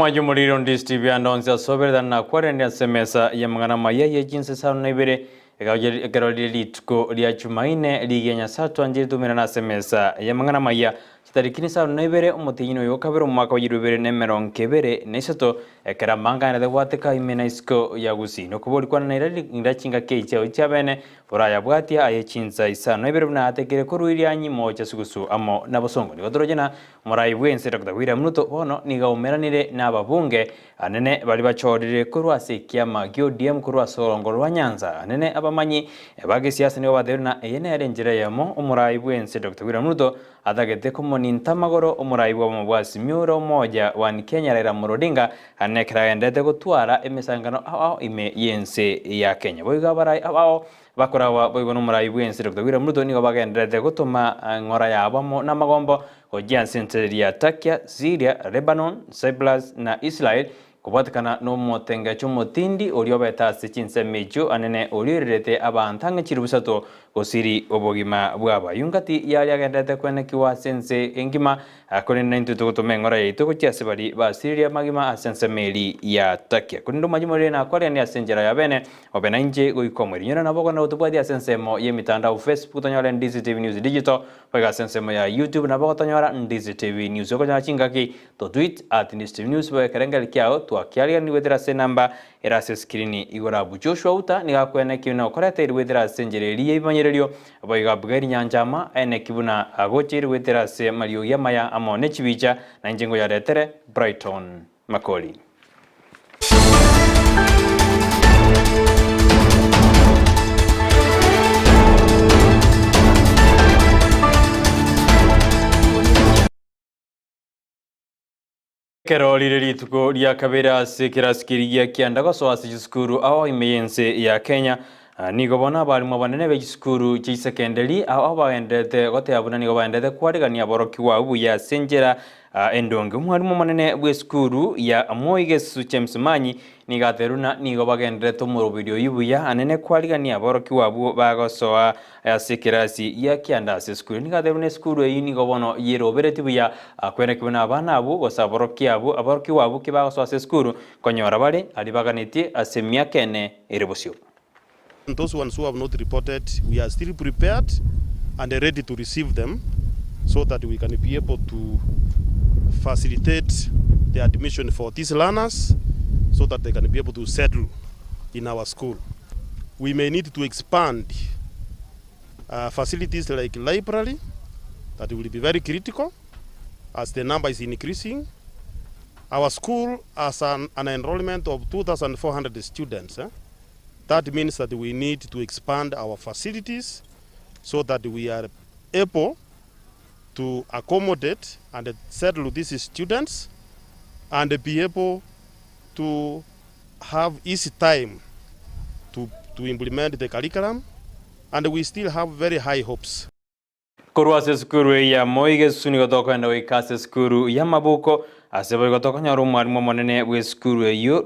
Omwancho omoriri onde Steve ande onsi asoberete na kwarende ase emesa y'amang'ana amaya ye chinsa isano na ibere, ekero rire rituko ria Chumaine rigiya Nyasae atwanchire toumerane ase emesa y'amang'ana amaya Chitariki nisano na ibere omotienyi oyo o kabere omwaka wa 2023, ekero amanga aye natagwateka ime na isiko ya Gusii. Nokobori kwane naira rinda chingaki echi chiao chiabene, orayabwatie aye chinsa isano na ibere buna atekire korwa Irianyi, Moocha, Sugusu amo na Bosongo. Nigo toroche na morai bw'ense Doctor William Ruto bono nigo aumeranire nababunge anene baria bachorire korwa ase ekiama gi'ODM korwa ase orongo rwa Nyanza. Anene abamanyi ba gesiasa nigo batebirie na eye nere enchera eyemo omorai bw'ense Doctor William Ruto Atagete komoninta amagoro omorai bw'obomo bwa Azimio la Umoja One Kenya Raila Amolo Odinga ane ekero agenderete gotwara emesangano ao ao ime y'ense ya Kenya. Boigo abarai ao ao bakoragwa boigo nomorai bw'ense Doctor William Ruto nigo bagendererete gotoma eng'ora yabo amo namagombo gochia ase ense ya Turkey, Syria, Lebanon, Cyprus na Israel Kobwatekana nomotengecho omotindi oria obete ase chinsemo echio anene oria oirerete abanto ang'e chilifu isato gosiri obogima bwabo. Ayio ngati yaria agenderete kwenekigwa ase ense engima, korende naintwe togotoma eng'ora yaito gochia ase baria basiririe amagima ase ensemo eria ya Turkey. Korende omanywe morire nakwarende ase enchera ya bene, obe nainche goika omoerio. Inyora nabo okogenda gotobwatia ase ensemo y'emitandao Facebook tonyore Ndizi TV News Digital, boigo ase ensemo ya YouTube nabo ogotonyora Ndizi TV News. Okonyora chingaki To tweet at NewsTVNews bobe ekerengerio kiao twakiariganirie goetera ase enamba ere ase eskrini igoro abwo. Joshua Uta nigo akwenekia buna okoreta eri goetera ase enchera eria y'ebimanyererio, boigo Abigaili Nyanchama aenekie buna agocheire goetera ase amariogi amaya amo ne chibicha, na inche ngoyaretere Brighton Makori. Ekero rire rituko ria kabere ase ekerasi keria gia kianda gosoa ase chisukuru ao ime y'ense ya Kenya, nigo bono abalimu abanene be chisukuru chia chisekenderi ao bagendererete goteba buna nigo bagendererete kwarigania aborokigwa abwo buya ase enchera endonge. Omwalimu omonene bw'esukuru ya Moi Gesusu James Manyi Nigo aterwe na nigo bagendererete omoroberi oyio buya anene kwarigania aborokigwa abwo bagosoa ase ekerasi gia kianda ase esukuru. Nigo aterwe na esukuru eyio nigo bono yeroberetie buya kwenekia buna abana abwo gose aborokia abwo aborokigwa abwo ki bagosoa ase esukuru konyora bare aria baganetie ase emiaka ene ere bosio. Those ones who have not reported, we are still prepared and ready to receive them so that we can be able to facilitate the admission for these learners so that they can be able to settle in our school. We may need to expand uh, facilities like library that will be very critical as the number is increasing. Our school has an, an enrollment of 2,400 students. Eh? That means that we need to expand our facilities so that we are able to accommodate and settle these students and be able to have easy time to, to implement the curriculum and we still have very high hopes. Korwa ase esukuru eye ya Moi Gesusu nigo tokogenda goika ase esukuru y'amabuko, ase boigo tokonyora omwalimu omonene bw'esukuru eyio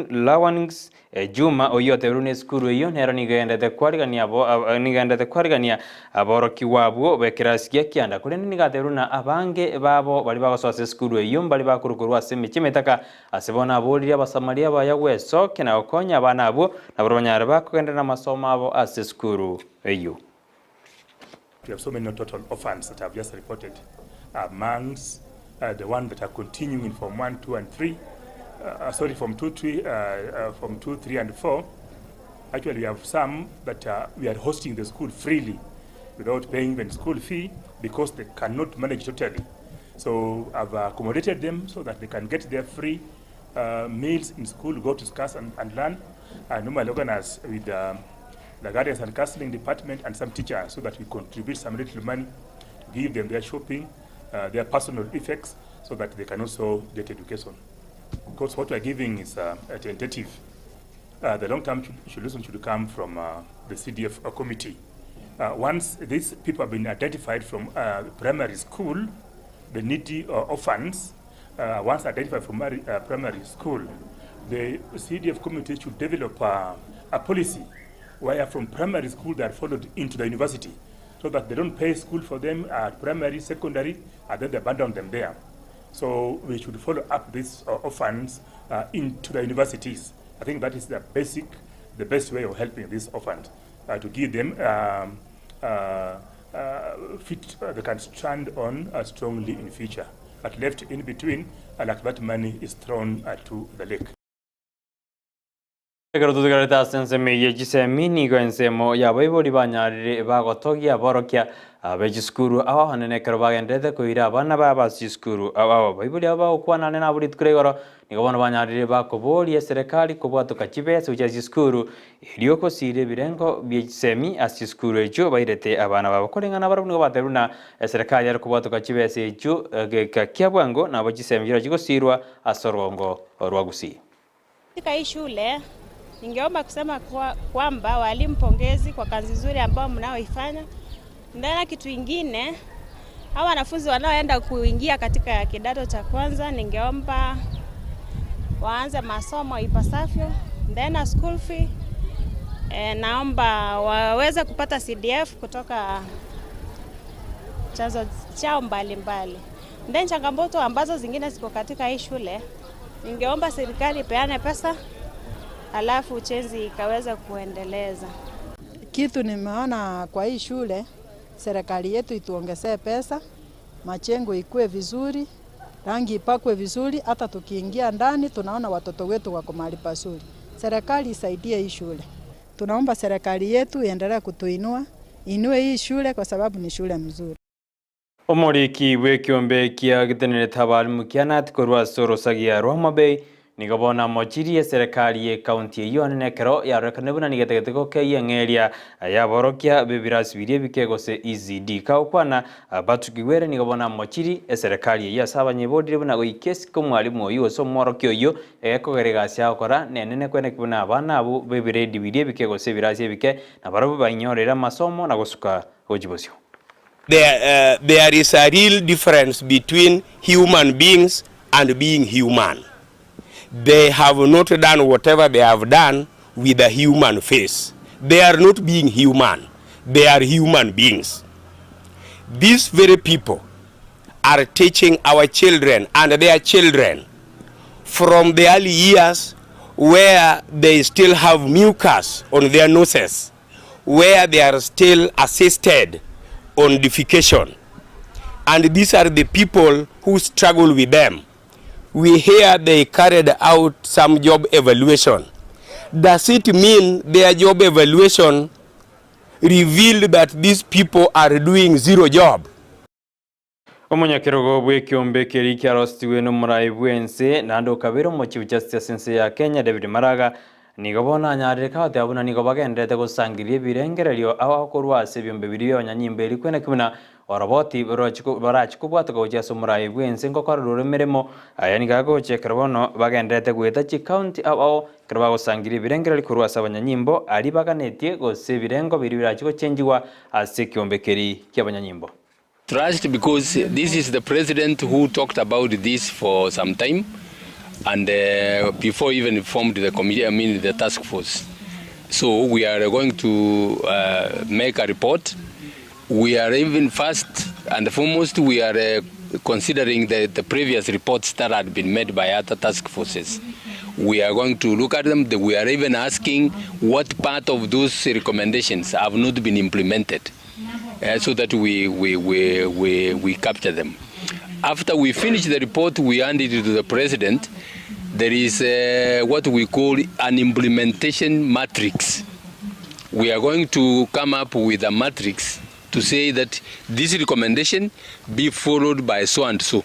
Lawrence Juma oyio otebirie buna esukuru eyio nero nigo egenderete kwarigania abo nigo egenderete kwarigania aborokigwa abwo b'ekerasi gia kianda korende nigo atebirie buna abange babo baria bagosoa ase esukuru eyio mbari bakorwa korwa ase emechie emetaka ase bono aboririe abasamaria abaya gwesokia na gokonya abana abwo nabwo banyare bakogenderera amasomo abo ase esukuru eyio. We have so many total orphans that have just reported amongst uh, the one that are continuing in Form 1, 2 and 3, uh, sorry, Form 2, 3, uh, uh, Form 2, 3 and 4. Actually, we have some that uh, we are hosting the school freely without paying them school fee because they cannot manage totally. So I've accommodated them so that they can get their free uh, meals in school, go to class and, and learn. I normally organize with um, the guidance and counseling department and some teachers so that we contribute some little money to give them their shopping, uh, their personal effects, so that they can also get education. Because what we are giving is uh, a tentative. Uh, the long-term solution should come from uh, the CDF committee. Uh, once these people have been identified from uh, primary school, the needy uh, orphans, uh, once identified from uh, primary school, the CDF committee should develop uh, a policy where from primary school they are followed into the university so that they don't pay school for them at primary, secondary, and then they abandon them there. So we should follow up these orphans into the universities. I think that is the basic, the best way of helping these orphans, to give them feet they can stand on strongly in future. But left in between, like that money is thrown to the lake. Ekero totigarete ase ensemo eyio ye chisemi, nigo ensemo y'abaibori banyarire bagotogia aborokia be chisukuru abaanene ekero bagenderete koira abana babo ase chisukuru. Abaibori aba bagokwana ane nabo rituko ria igoro, nigo bono banyarire bakoboria eserekari kobwatoka chibesa gochia ase chisukuru erio gosiira ebirengo bie chisemi ase chisukuru echio bairete abana babo. Koreng'ana nabarabwo nigo batebirie buna eserekari yare kobwatoka chibesa echio egeka kia bwango nabo chisemi chiria chigosiirwa ase orogongo rwa Gusii. Katika hii shule ningeomba kusema kwamba walimu pongezi kwa kazi nzuri ambayo mnaoifanya. Ndana kitu ingine, hawa wanafunzi wanaoenda kuingia katika kidato cha kwanza, ningeomba waanze masomo ipasavyo. Then school fee, naomba waweze kupata CDF kutoka chanzo chao mbalimbali. Then changamoto ambazo zingine ziko katika hii shule, ningeomba serikali ipeane pesa alafu ujenzi ikaweza kuendeleza. Kitu nimeona kwa hii shule, serikali yetu ituongezee pesa, majengo ikue vizuri, rangi ipakwe vizuri, hata tukiingia ndani tunaona watoto wetu wako mahali pazuri. Serikali isaidie hii shule. Tunaomba serikali yetu iendelee kutuinua, inue hii shule kwa sababu ni shule mzuri. Omoriki bw'ekiombe kia getenerete abarimu kia Knut korwa ase orosagia rwa Homa Bay nigo bono amochirie eserekari ye county eyio anene ekero yarorekanire buna nigo etagete gokeyia eng'eria yaborokia b'ebirasi biria ebike gose ECD. Kagokwana Patrick Were nigo bono amochirie eserekari eyio ase abanyebodire buna goika esike omwarimu oyio gose omworokia oyio egekogera egasi agokora nenene kweneki buna abana abwo b'ebiredi biria ebike gose ebirasi ebike nabarabwo bainyorere amasomo na gosuka gochia bosio. There is a real difference between human beings and being human. They have not done whatever they have done with a human face. They are not being human. They are human beings. These very people are teaching our children and their children from the early years where they still have mucus on their noses, where they are still assisted on defecation. And these are the people who struggle with them. We hear they carried out some job evaluation. Does it mean their job evaluation revealed that these people are doing zero job? Omonyakerogo bw'ekiombe keria kiarostigwe n'omorai bw'ense naende okabere omochief justice ase ense ya Kenya David Maraga nigo bono anyarire kagoteba buna nigo bagenderete gosangereria ebirengererio abakorwa ase ebiombe biria bia abanyanyimbo eri kweneki buna oroboti barachi kobwatoka gochia ase omorai bw'ense ngokorera ore emeremo aya nigo agocha ekero bono bagenderete goeta chicounty ao ekero bagosangereria ebirengererio korwa ase abanyanyimbo aria baganetie gose ebirengo biria birachi gochenjiwa ase ekiombe keria kia abanyanyimbo. Trust because this is the president who talked about this for some time and before even formed the committee, I mean the task force. So we are going to make a report. We are even first and foremost, we are considering the previous reports that had been made by other task forces. We are going to look at them. We are even asking what part of those recommendations have not been implemented, so that we capture them. After we finish the report, we hand it to the president. There is what we call an implementation matrix. We are going to come up with a matrix to say that this recommendation be followed by so and so.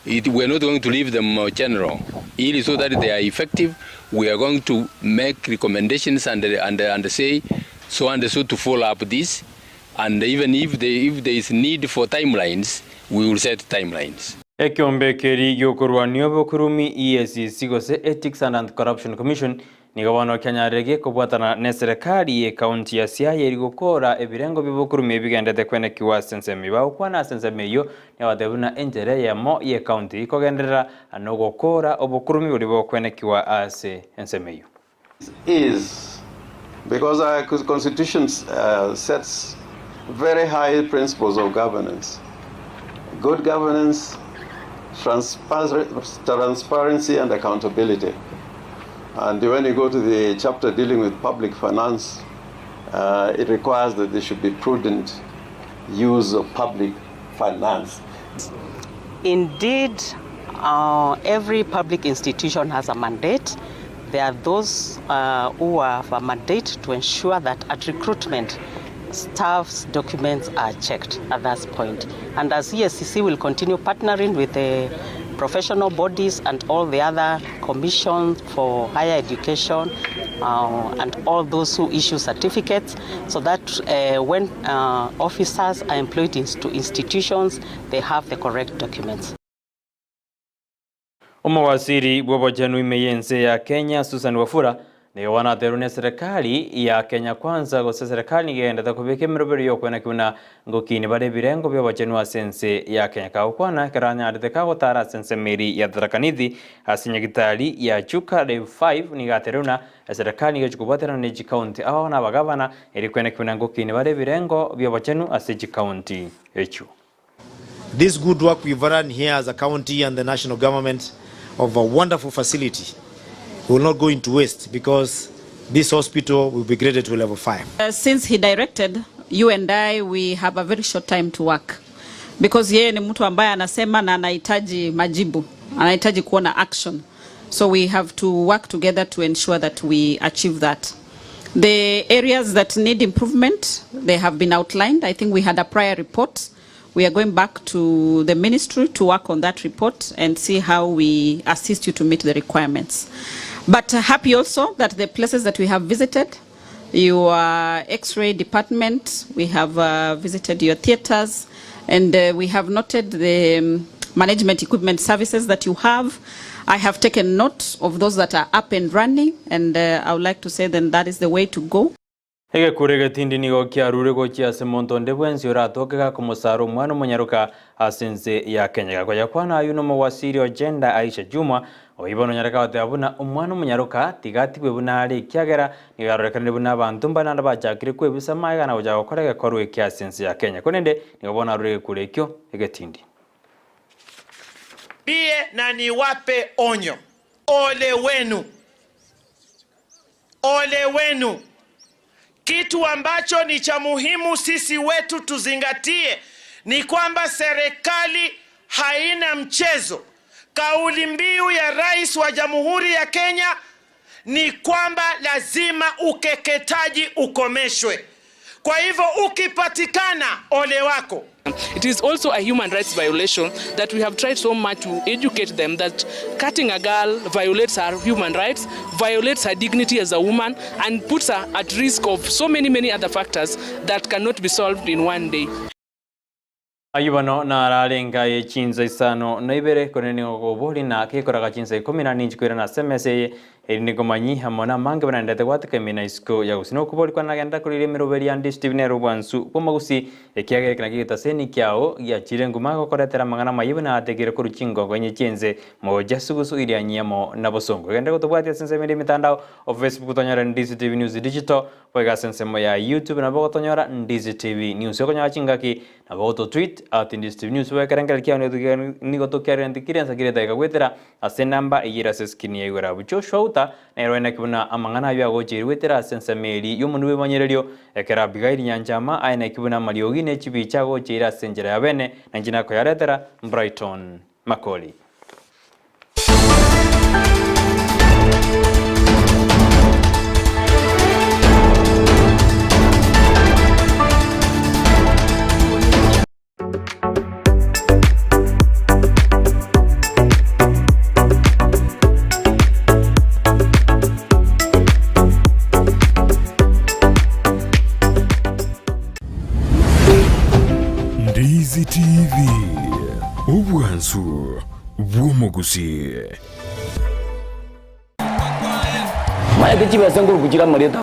We are not going to leave them general. Really, so that they are effective, we are going to make recommendations and say so and so to follow up this. And even if there is need for timelines, we will set timelines. Ekiombe keri giokorwania obokurumi EACC gose Ethics and Anti-Corruption Commission nigo bono kianyarire kobwatana na serikali ye county ya Siaya eri gokora ebirengo by'obokurumi ebigendete kwenekiwa ase ensemo bagokwana ase ensemo eyio nibatebi buna enchera eyemo ye county ikogenderera nogokora obokurumi bori bokwenekiwa ase ensemo eyio. Is because our constitution sets very high principles of governance. Good governance Transparency and accountability. And when you go to the chapter dealing with public finance, it requires that there should be prudent use of public finance. Indeed, every public institution has a mandate. There are those who have a mandate to ensure that at recruitment, staff's documents are checked at that point. And as EACC will continue partnering with the professional bodies and all the other commissions for higher education and all those who issue certificates, so that when officers are employed into institutions, they have the correct documents. Omowaziri bw'obochenu ime y'ense ya Kenya Susan Wafula nigo bono aterwe ne serikali ya Kenya Kwanza gose serikali nigo egendete kobeka emeroberi y'okwena buna ngokini bare ebirengo bi'obochenu ase ense ya Kenya. Kagokwana ekero anyarete kagotara ase ensemo eri ya Tharaka Nithi ase nyagitari ya Chuka Level 5 nigo aterwe buna eserikali nigo egochi kobwaterana ne chikaunti abo na abagavana eri kwena buna ngokini bare ebirengo bi'obochenu ase chikaunti echio. This good work we've run here as a county and the national government of a wonderful facility will not go into waste because this hospital will be graded to level 5. Since he directed, you and I, we have a very short time to work because yeye ni mtu ambaye anasema na anahitaji majibu, anahitaji kuona action. So we have to work together to ensure that we achieve that. The areas that need improvement, they have been outlined. I think we had a prior report. We are going back to the ministry to work on that report and see how we assist you to meet the requirements. But happy also that the places that we have visited, your X-ray department, we have visited your theaters, and we have noted the management equipment services that you have. I have taken note of those that are up and running, and I would like to say then that is the way to go. Egekure getindi nigo kiarure gochia ase monto onde bwensi oratoke gakomosara omwana omonyaroka ase ense ya Kenya. Gakoya kwana aywo nomowasiri o gender Aisha Jumwa oibo nonyareka goteba buna omwana omonyaroka tigatibwe buna are ekiagera nigo yarorekanire buna abanto mbanande bachakire kwebisa magega na gochaka gokora egekorwa eke ase ense ya Kenya. Korende nigo bono arure egekure ekio egetindi. Bie na niwape onyo. Ole wenu. Ole wenu. Kitu ambacho ni cha muhimu sisi wetu tuzingatie ni kwamba serikali haina mchezo. Kauli mbiu ya Rais wa Jamhuri ya Kenya ni kwamba lazima ukeketaji ukomeshwe. Kwa hivyo ukipatikana, ole wako. It is also a human rights violation that we have tried so much to educate them that cutting a girl violates her human rights, violates her dignity as a woman, and puts her at risk of so many, many other factors that cannot be solved in one day. Aywo bono nararenga echinsa isano na ibere korende nigo gobori na kekoraga chinsa ikomi na ninchi kwirana ase emesa eye eri nigomanyi amo na amange banaendete gwateka emina isiko ya gusii. Nokobori kwanagenda korire emeroberi ya Ndizi TV nero obwansu bw'omogusi ekiagera ekero nakio getaseni kiao giachire nguma gokoretera amang'ana amayibo na atekire korwa chingongo enye chiense moja sugusu iria nyiamo na bosongo. Genda gotobwatia ase ensemo ere emitandao o Facebook tonyora Ndizi TV News Digital boiga ase ensemo ya YouTube nabo gotonyora Ndizi TV News. Okonyora chingaki nabo goto tweet at Ndizi TV News wekerengereria kiao nigo tokiarentire ensa kire edageka gwetera ase enamba eyere ase eskrini ya igoro abwo. Joshua Uta nero aine buna amang'ana aywo agochire gwetera ase ensemo eri y'omonwe bw'emanyererio ekero Abigail Nyanchama aine buna amariogi na echibicha agochire ase enchera ya bene na inche nakoyaretera Brighton Makori. Ndizi TV, obwansu bw'omogusii. Maete chibesa nkorukuchira amarieta.